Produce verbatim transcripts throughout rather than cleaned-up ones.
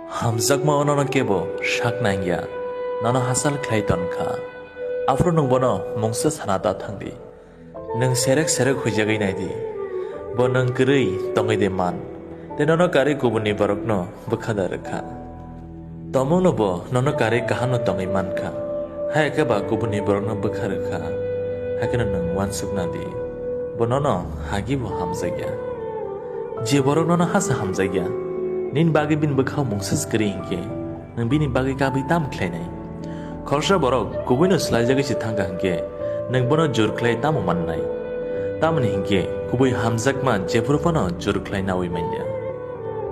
Hamjakma nono kebo sak nangya, nono hachal khlai tonkha. Aphuru nwng bono mungsa sana ta thangdi. Nwng serek serek huijagwi naidi. Bo nwng kwrwi tongwi de man, tei nono karwi kubunni borokno bwkha da rwkha. Tongmungno bo nono karwi kahamno tongwi mankha. Hai khe ba kubunni borokno bwkha rwkha. Hai kheno nwng uansuk nadi. Bo nono hagi bo hamjakya. Je borok nono hasa hamjakya, nini bagwi bini bwkhao mungsa se kwrwi hinkhe, nwng bini bagwi kabwi tamo khlainai? Khoroksa borok kubuino swlaijagwi se thangkha hinkhe, nwng bono jur khlai tamo mannai? Tamoni hinkhe kubui hamjakma jephuru phano jur khlai naui manya.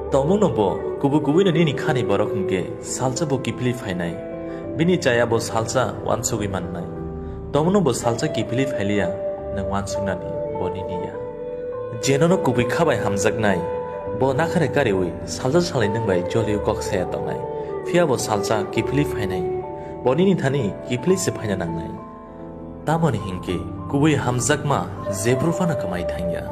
Tongmungno bo kubui kubuino nini khani borok hinkhe salsa bo kiphilwi phainai, bini chaya bo salsa uansugwi mannai. Tongmungno bo salsa kiphilwi phailiya, nwng uansuknani bo nini ya. Je nono kubui kha bai hamjaknai, bo nakhare kariui salsa salai nwng bai joliui kok saya tongnai, phiya bo salsa kiphilwi phainai, bo nini thani kiphilwi se phaina nangnai. Tamoni hinkhe kubui hamjakma jephuru phano kwmai thangya.